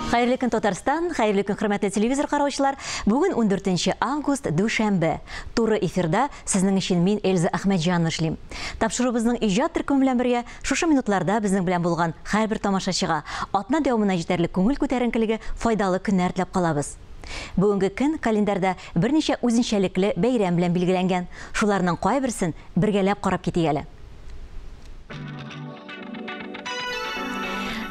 Хәерле көн, Татарстан, хәерле көн, хөрмәтле телевизор караучылар. Бүген 14 август, дүшәмбе. Туры эфирда сезнең өчен мин, Эльза Әхмәтҗанова, эшлим. Тапшыруыбызның иҗат төркеме белән бергә шушы минутларда безнең белән булган һәрбер тамашачыга атна дәвамына җитәрлек күңел күтәренкелеге, файдалы көннәр теләп калабыз. Бүгенге көн календарьда берничә үзенчәлекле бәйрәм белән билгеләнгән. Шуларның кайберсен бергәләп карап китик әле.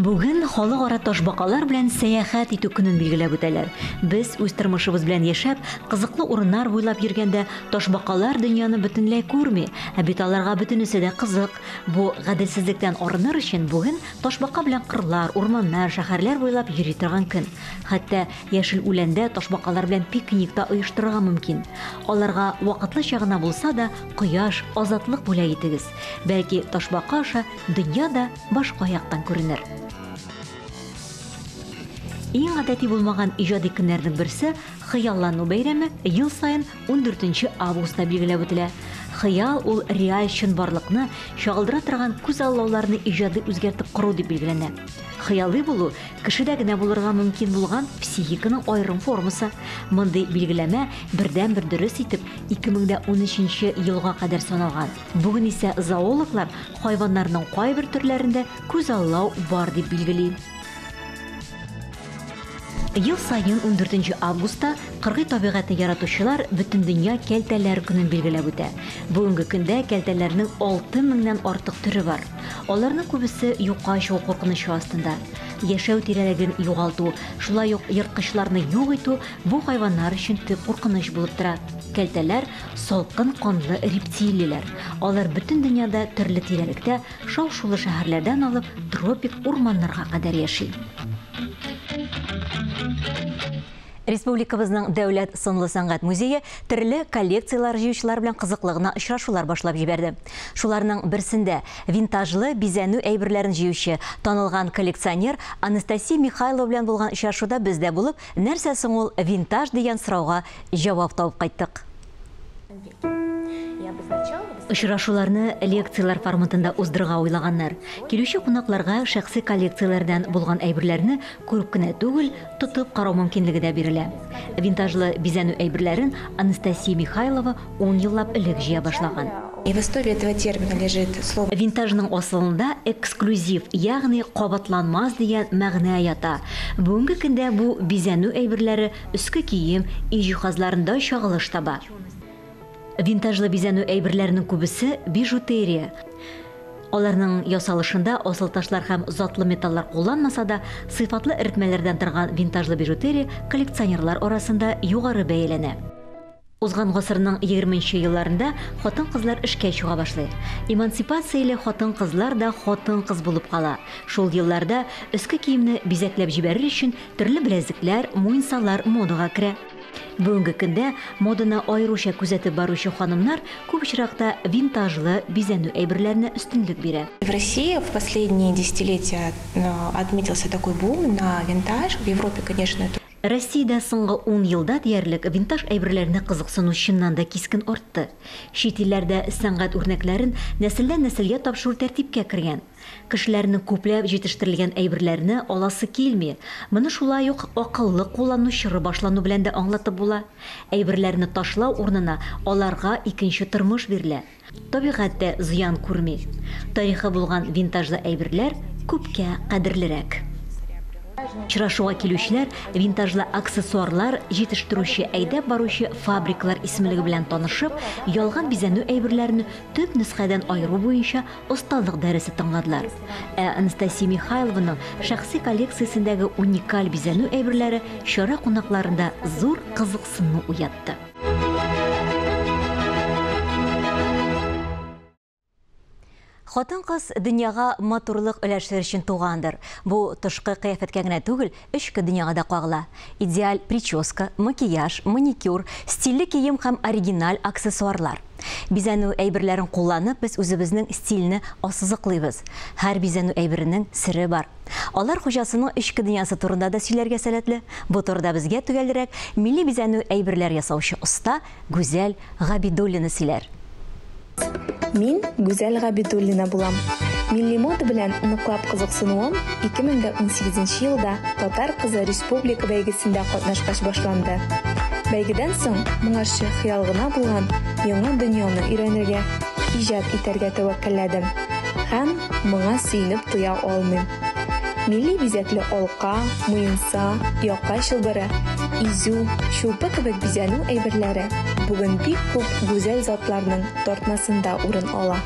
Бүген халыкара ташбакалар белән сәяхәт итү көнен билгеләп үтәләр. Без үз тормышыбыз белән яшәп, кызыклы урыннар буйлап йөргәндә, ташбакалар дөньяны бөтенләй күрми. Ә бит аларга бөтенесе дә кызык. Бу гаделсезлектән арыныр өчен бүген ташбака белән кырлар, урманнар, шәһәрләр буйлап йөри торган көн. Хәтта яшел үләндә ташбакалар белән пикник та оештырырга мөмкин. Аларга вакытлыча гына булса да кояш, азатлык бүләк итегез. Бәлки, ташбака аша дөнья да башка яктан күренер. Иң гадәти булмаган иҗади көннәрнең берсе Хыяллану бәйрәме ел саен 14 августта билгеләп үтелә. Хыял ул реаль чынбарлыкны чагылдыра торган күзаллауларны иҗади үзгәртеп кору дип билгеләнә. Хыялый булу кешедә генә булырга мөмкин булган психиканың аерым формасы. Мондый билгеләмә бердәнбер дөрес итеп 2013 елга кадәр саналган. Бүген исә зоологлар хайваннарның кайбер төрләрендә күзаллау бар дип билгели. Ел саен 14 августта кыргый табигатьне яратучылар Бөтендөнья кәлтәләр көнен билгеләп үтә. Бүгенге көндә кәлтәләрнең 6000-нән артык төре бар. Аларның күбесе юкка чыгу куркынычы астында. Яшәү тирәлеген югалту, шулай ук ерткычларны юк итү бу хайваннар өчен төп куркыныч булып тора. Кәлтәләр салкын канлы рептилияләр. Алар бөтен дөньяда төрле тирәлектә, шау-шулы шәһәрләрдән алып тропик урманнарга кадәр яши. Республикабызның Дәүләт сынлы сәнгать музее төрле коллекцияләр җыючылар белән кызыклы гына очрашулар башлап җибәрде. Шуларның берсендә винтажлы бизәнү әйберләрен җыючы танылган коллекционер Анастасия Михайлова белән булган очрашуда без дә булып, нәрсә соң ул винтаж дигән сорауга җавап табып кайттык. Очрашуларны лекцияләр форматында уздырырга уйлаганнар. Килүче кунакларга шәхси коллекцияләрдән булган әйберләрне күреп кенә түгел, тотып карау мөмкинлеге дә бирелә. Винтажлы бизәнү әйберләрен Анастасия Михайлова 10 еллап элек җыя башлаган. И в истории этого термина лежит слово Винтажның асылында эксклюзив, ягъни кабатланмас дигән мәгънә ята. Бүгенге көндә бу бизәнү әйберләре өске кием, өй җиһазларында чагылыш таба. Винтажлы бизәнү әйберләренең күбесе бижутерия. Аларның ясалышында асыл ташлар һәм затлы металлар кулланмаса да, сыйфатлы эретмәләрдән торган винтажлы бижутерия коллекционерлар арасында югары бәяләнә. Узган гасырның 20 елларында хатын-кызлар эшкә чыга башлый. Эмансипацияле хатын-кызлар да хатын-кыз булып кала. Шул елларда өске киемне бизәкләп җибәрер өчен төрле беләзекләр, муенсалар модага керә. Бүгенге көндә моданы аеруча күзәтеп баручы ханымнар күп очракта винтажлы бизәнү әйберләренә өстенлек бирә. В России в последние десятилетия отметился такой бум на винтаж. В Европе, конечно, это Россиядә соңгы 10 елда диярлек винтаж әйберләренә кызыксыну чыннан да кискен артты. Чит илләрдә сәнгать үрнәкләрен нәселдән нәселгә тапшыру тәртипкә кергән. Кешеләрнең күпләп җитештерелгән әйберләрне аласы килми. Моны шулай ук акыллы куллану чоры башлану белән дә аңлатып була. Әйберләрне ташлау урынына аларга икенче тормыш бирелә. Табигать тә зыян күрми. Тарихы булган винтажлы әйберләр күпкә кадерлерәк. Очрашуга килүчеләр винтажлы аксессуарлар җитештерүче әйдәп баручы фабрикалар исемлеге белән танышып, ялган бизәнү әйберләрен төп нөсхәдән аеру буенча осталык дәресе тыңладылар. Ә Анастасия Михайлованың шәхси коллекциясендәге уникаль бизәнү әйберләре чара кунакларында зур кызыксыну уятты. Хатын-кыз дөньяга матурлык өләшер өчен тугандыр. Бу тышкы кыяфәткә генә түгел, эчке дөньяга да кагыла. Идеаль прическа, макияж, маникюр, стильле кием һәм оригиналь аксессуарлар. Бизәнү әйберләрен кулланып, без үзебезнең стильне ассызыклыйбыз. Һәр бизәнү әйберенең сере бар. Алар хуҗасының эчке дөньясы турында да сөйләргә сәләтле. Бу турыда безгә төгәлрәк милли бизәнү әйберләр ясаучы оста Гүзәл Габидуллина сөйләр. Мин Гүзәл Габидуллина булам. Милли мода белән ныклап кызыксынуым 2018 елда Татар кызы республика бәйгесендә катнашкач башланды. Бәйгедән соң моңарчы хыял гына булган яңа дөньяны өйрәнергә, иҗат итәргә тәвәккәлләдем. Һәм моңа сөенеп туя алмыйм. Милли бизәкле алка, муенса, яка чылбыры, изү, чулпы кебек бизәнү әйберләре бүген бик күп гүзәл затларның тартмасында урын ала.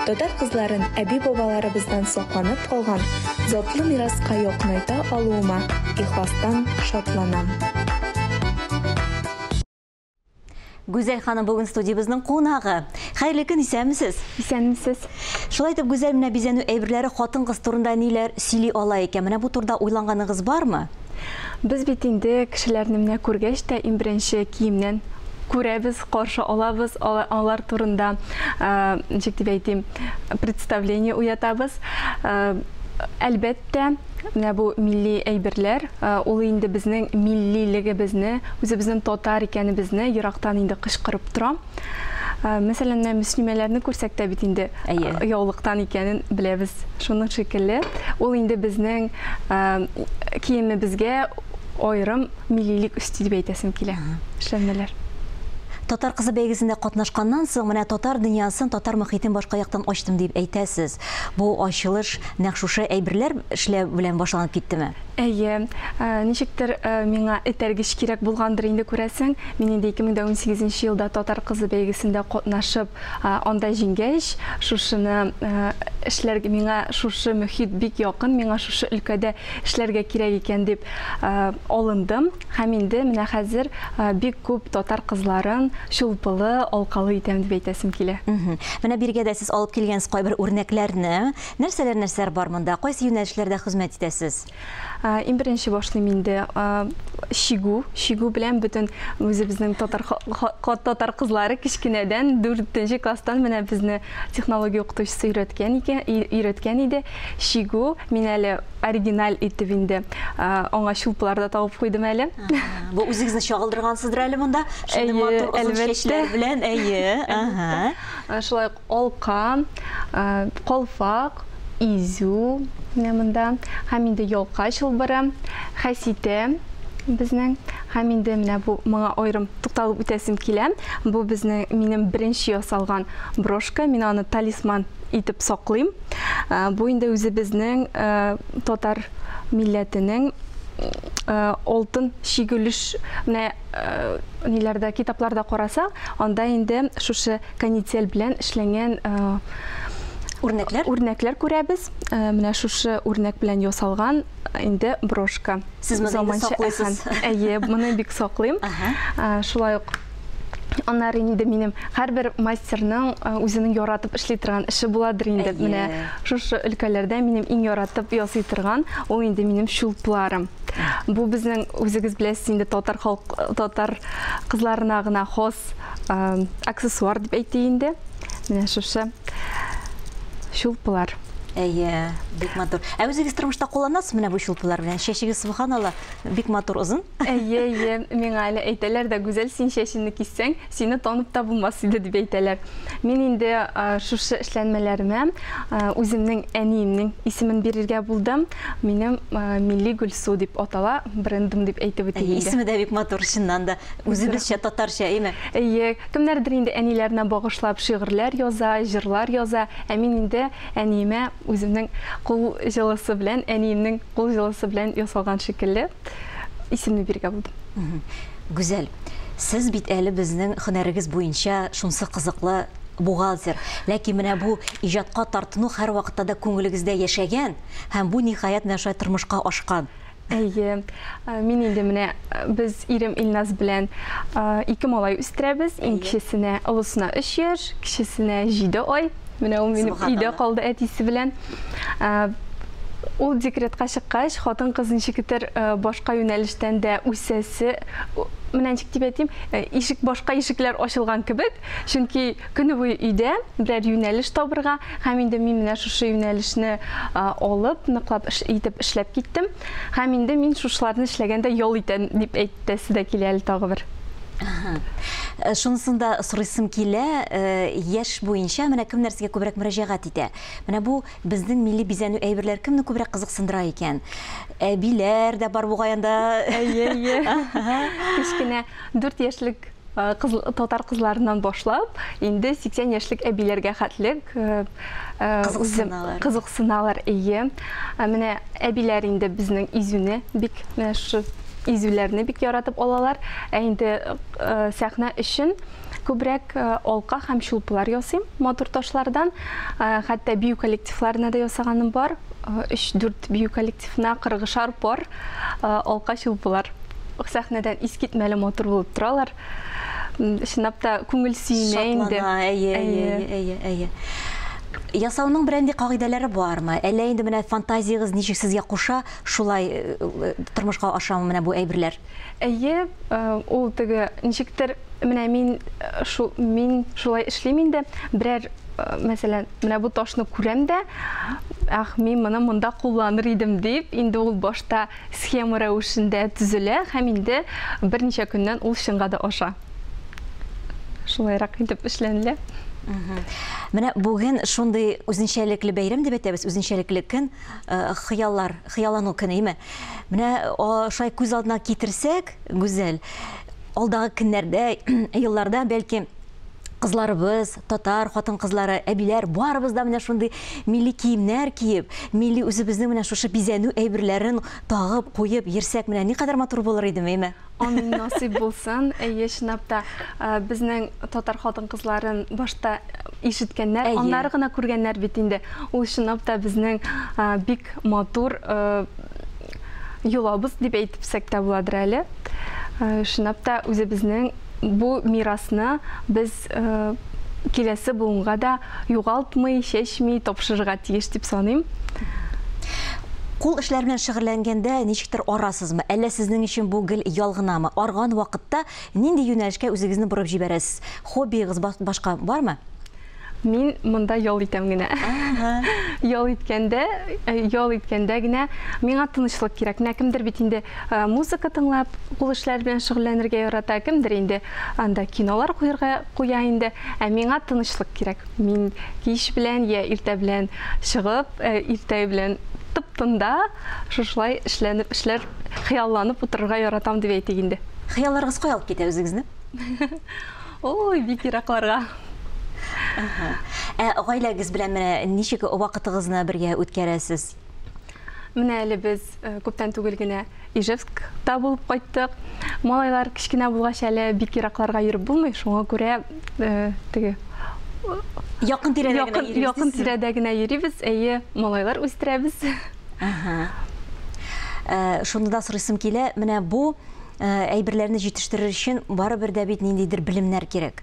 Татар кызларын әби-бабаларыбыздан сакланып калган затлы мираска якынайта алуыма ихластан шатланам. Гүзәл ханым бүген студиябезнең кунагы. Хәерле көн, исәнмесез? Исәнмесез. Шулай итеп, Гүзәл, менә бизәнү әйберләре хатын-кыз турында ниләр сөйли ала икән? Менә бу турыда уйланганыгыз бармы? Без бит инде кешеләрне менә күргәч тә иң беренче киемнән күрәбез, каршы алабыз, алар турында, ничек дип әйтим, представление уятабыз. Әлбәттә, менә бу милли әйберләр, ул инде безнең миллилегебезне, үзебезнең татар икәнебезне ерактан инде кычкырып тора. Мәсәлән, менә мөслимәләрне күрсәк тә бит инде яулыктан икәнен беләбез. Шуның шикелле, ул инде безнең киемебезгә аерым миллилек өсти дип әйтәсем килә. Эшләнмәләр. Татар кызы бәйгесендә катнашканнан соң, менә татар дөньясын, татар мохитен башка яктан ачтым дип әйтәсез. Бу ачылыш нәкъ шушы әйберләр эшләү белән башланып киттеме? Әйе, ничектер миңа этәргеч кирәк булгандыр инде, күрәсең. Мин инде 2018 елда Татар кызы бәйгесендә катнашып, анда җиңгәч, шушыны эшләргә, миңа шушы мөхит бик якын, миңа шушы өлкәдә эшләргә кирәк икән дип алындым. Һәм инде менә хәзер бик күп татар кызларын чулпылы, алкалы итәм дип әйтәсем килә. Менә бирегә дә сез алып килгәнсез кайбер үрнәкләрне. Нәрсәләр, нәрсәләр бар монда? Кайсы юнәлешләрдә хезмәт итәсез? Иң беренче башлыйм инде чигү. Чигү белән бөтен үзебезнең татар кызлары кечкенәдән 4нче класстан менә безне технология укытучысы өйрәткән икән, өйрәткән иде. Чигү мин әле оригиналь итеп инде аңа чулпылар да табып куйдым әле. Бу үзегезне чагылдыргансыздыр әле монда. Шундый матур озын чәчләр белән, әйе. Ага. Шулай ук алка, калфак, изү менә монда, һәм инде ялка чылбыры, хәситә безнең, һәм инде менә бу моңа аерым тукталып үтәсем килә. Бу безнең минем беренче ясалган брошка, мин аны талисман итеп саклыйм. Бу инде үзебезнең татар милләтенең алтын чигелеш, менә ниләрдә, китапларда карасак, анда инде шушы канитель белән эшләнгән үрнәкләр? Үрнәкләр күрәбез. Менә шушы үрнәк белән ясалган инде брошка. Сез моны инде саклыйсыз. Әйе, моны бик саклыйм. Шулай ук аннары инде минем һәрбер мастерның үзенең яратып эшли торган эше буладыр инде. Менә шушы өлкәләрдә минем иң яратып ясый торган ул инде минем чулпыларым. Бу безнең, үзегез беләсез инде, татар халык, татар кызларына гына хас аксессуар дип әйтик инде. Менә шушы чулпылар. Әйе, бик матур. Ә үзегез тормышта кулланасыз менә бу чулпылар белән? Чәчегез, субханалла, бик матур озын. Әйе, әйе, миңа әле әйтәләр дә, Гүзәл, син чәчеңне киссәң, сине танып та булмас иде дип әйтәләр. Мин инде шушы эшләнмәләремә үземнең әниемнең исемен бирергә булдым. Минем Милли Гөлсу дип атала, брендым дип әйтеп үтәйем инде. Исеме дә бик матур, чыннан да. Үзебезчә, татарча, әйеме? Әйе, кемнәрдер инде әниләренә багышлап шигырьләр яза, җырлар яза. Ә мин инде әниемә үземнең кул җылысы белән, әниемнең кул җылысы белән ясалган шикелле исемне бирергә булдым. Гүзәл, сез бит әле безнең һөнәрегез буенча шунсы кызыклы бухгалтер. Ләкин менә бу иҗатка тартыну һәрвакытта да күңелегездә яшәгән һәм бу ниһаять менә шулай тормышка ашкан. Әйе, мин инде менә без ирем Илназ белән ике малай үстерәбез. Иң кечесенә, олысына 3 яшь, кечесенә 7 ай. Менә ул минем өйдә калды әтисе белән. Ул декретка чыккач, хатын-кыз ничектер башка юнәлештән дә үсәсе, менә ничек дип әйтим, ишек, башка ишекләр ачылган кебек, чөнки көне буе өйдә берәр юнәлеш табырга, һәм инде мин менә шушы юнәлешне алып, ныклап итеп эшләп киттем. Һәм инде мин шушыларны эшләгәндә ял итәм дип әйтәсе дә килә әле тагы бер. Шунысын да сорыйсым килә, яшь буенча менә кемнәр сезгә күбрәк мөрәҗәгать итә? Менә бу безнең милли бизәнү әйберләр кемне күбрәк кызыксындыра икән? Әбиләр дә бар бугай анда. Әйе, әйе. Кечкенә 4 яшьлек кыз, татар кызларыннан башлап, инде 80 яшьлек әбиләргә хәтлек кызыксыналар. Кызыксыналар, әйе. Менә әбиләр инде безнең изүне бик менә шушы изүләрне бик яратып алалар. Ә инде сәхнә өчен күбрәк алка һәм чулпылар ясыйм матур ташлардан. Хәтта бию коллективларына да ясаганым бар. 3-4 бию коллективына кырыгышар пар алка чулпылар. Сәхнәдән искитмәле матур булып торалар. Чынлап та күңел сөенә инде. Шатлана, әйе, әйе, әйе, әйе. Ясауның берәнди кагыйдәләре бармы? Әллә инде менә фантазиягез ничек сезгә куша, шулай тормышка ашамы менә бу әйберләр? Әйе, ул теге ничектер менә мин шу, мин шулай эшлим инде. Берәр, мәсәлән, менә бу ташны күрәм дә, ах, мин моны монда кулланыр идем дип, инде ул башта схема рәвешендә төзелә һәм инде берничә көннән ул чынга да аша. Шулайрак итеп эшләнелә. Менә бүген шундый үзенчәлекле бәйрәм дип әйтәбез, үзенчәлекле көн, хыяллар, хыяллану көне, име? Менә шулай күз алдына китерсәк, Гүзәл, алдагы көннәрдә, елларда бәлки кызларыбыз, татар хатын-кызлары, әбиләр барыбыз да менә шундый милли киемнәр киеп, милли үзебезнең менә шушы бизәнү әйберләрен тагып, куеп йөрсәк, менә никадәр матур булыр иде, име? Амин, насыйп булсын. Әйе, чынлап та, безнең татар хатын-кызларын башта ишеткәннәр, аннары гына күргәннәр бит инде. Ул чынлап та безнең бик матур йолабыз дип әйтепсәк тә буладыр әле. Чынлап та үзебезнең бу мирасны без киләсе буынга да югалтмый, чәчми тапшырырга тиеш дип саныйм. Кул эшләре белән шөгыльләнгәндә ничектер арасызмы? Әллә сезнең өчен бу гел ял гынамы? Арган вакытта нинди юнәлешкә үзегезне борып җибәрәсез? Хоббиегыз башка бармы? Мин монда ял итәм генә. Ял иткәндә, ял иткәндә генә миңа тынычлык кирәк. Менә кемдер бит инде музыка тыңлап, кул эшләре белән шөгыльләнергә ярата, кемдер инде анда кинолар куярга куя инде. Ә миңа тынычлык кирәк. Мин кич белән я иртә белән чыгып, иртә белән тып-тында шушылай эшләнеп, эшләр хыялланып утырырга яратам дип әйтик инде. Хыялларыгыз кая алып китә үзегезне? Ой, бик еракларга. Ә гаиләгез белән менә ничек вакытыгызны бергә үткәрәсез? Менә әле без күптән түгел генә Ижевскта булып кайттык. Малайлар кечкенә булгач әле бик еракларга йөреп булмый, шуңа күрә теге якын тирәдә генә йөрибез. Якын тирәдә генә йөрибез, әйе, малайлар үстерәбез. Шуны да сорыйсым килә, менә бу әйберләрне җитештерер өчен барыбер дә бит ниндидер белемнәр кирәк.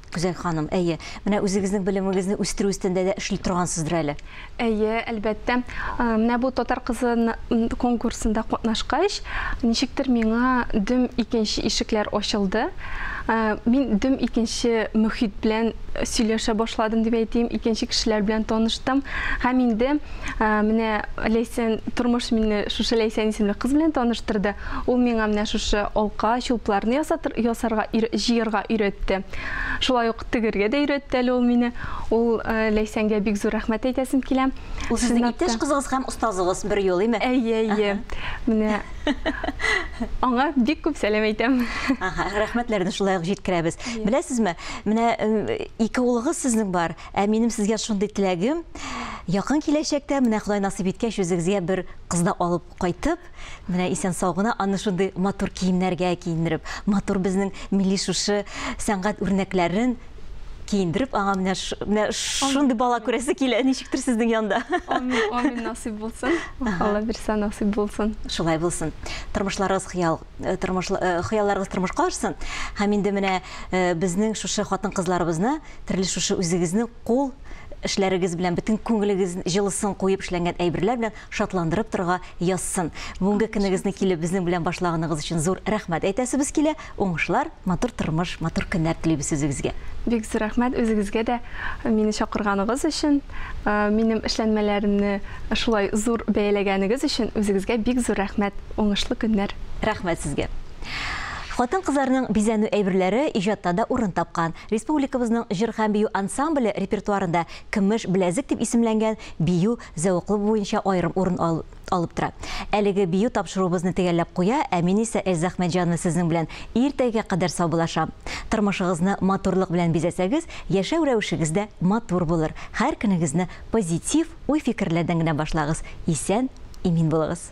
Гүзәл ханым, әйе, менә үзегезнең белемегезне үстерү өстендә дә эшли торгансыздыр әле. Әйе, әлбәттә. Менә бу татар кызы конкурсында катнашкач, ничектер миңа дөм икенче ишекләр ачылды. Мин дөм икенче мөхит белән сөйләшә башладым дип әйтим, икенче кешеләр белән таныштым. Һәм инде менә Ләйсән, тормыш мине шушы Ләйсән исемле кыз белән таныштырды. Ул миңа менә шушы алка, чулпыларны ясарга, җыярга өйрәтте. Шулай ук тегергә дә өйрәтте әле ул мине. Ул Ләйсәнгә бик зур рәхмәт әйтәсем килә. Ул сезнең иптәш кызыгыз һәм остазыгыз бер юл, име? Әйе, әйе. Менә аңа бик күп сәлам әйтәм. Ага, рәхмәтләрне шулай ук җиткерәбез. Беләсезме, менә ике улыгыз сезнең бар, ә минем сезгә шундый теләгем, якын киләчәктә менә Ходай насыйп иткәч үзегезгә бер кыз да алып кайтып, менә исән-сау гына аны шундый матур киемнәргә киендереп, матур безнең милли шушы сәнгать үрнәкләрен киендереп, аңа менә менә шундый бала күрәсе килә, ничектер сезнең янда. Амин, амин, насыйп булсын. Алла бирсә, насыйп булсын. Шулай булсын. Тормышларыгыз хыял, тормыш, хыялларыгыз тормышка ашсын. Һәм инде менә безнең шушы хатын-кызларыбызны төрле шушы үзегезнең кул эшләрегез белән, бөтен күңелегез җылысын куеп эшләнгән әйберләр белән шатландырып торырга язсын. Бүгенге көнегезне килеп безнең белән башлаганыгыз өчен зур рәхмәт әйтәсебез килә. Уңышлар, матур тормыш, матур көннәр телибез үзегезгә. Бик зур рәхмәт үзегезгә дә мине чакырганыгыз өчен, минем эшләнмәләремне шулай зур бәяләгәнегез өчен үзегезгә бик зур рәхмәт. Уңышлы көннәр. Рәхмәт сезгә. Хатын-кызларның бизәнү әйберләре иҗатта да урын тапкан. Республикабызның җыр һәм бию ансамбле репертуарында Көмеш беләзек дип исемләнгән бию зәвыклы буенча аерым урын алып тора. Әлеге бию тапшыруыбызны төгәлләп куя, ә мин исә Эльза Әхмәтҗанова сезнең белән иртәгә кадәр саубуллашам. Тормышыгызны матурлык белән бизәсәгез, яшәү рәвешегез дә матур булыр. Һәр көнегезне позитив уй-фикерләрдән генә башлагыз. Исән, имин булыгыз.